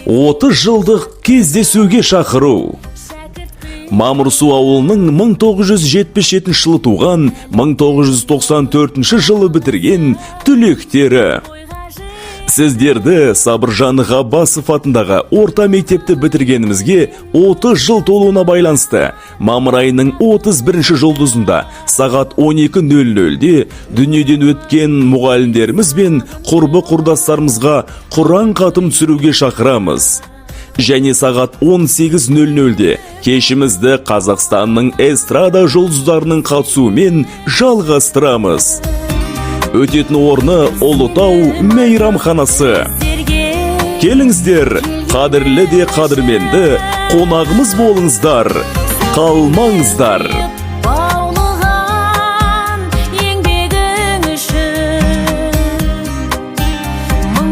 30 жылдық кездесуге шақыру. Мамырсу ауылының 1977 жылы туған, 1994 жылы бітірген түлектері. Сіздерді Сабыржан Ғаббасов атындағы орта мектепті бітіргенімізге 30 жыл толуына байланысты мамыр айының 31 жұлдызында сағат 12.00-де дүниеден өткен мұғалімдеріміз бен құрбы құрдастарымызға құран хатым түсіруге шақырамыз. Және сағат 18.00-де кешімізді Қазақстанның эстрада жұлдыздарының қатысуымен жалғастырамыз. Өтетін орны: Ұлытау мейрамханасы. Келіңіздер, қадірлі де қадірменді қонағымыз болыңыздар, қалмаңыздар.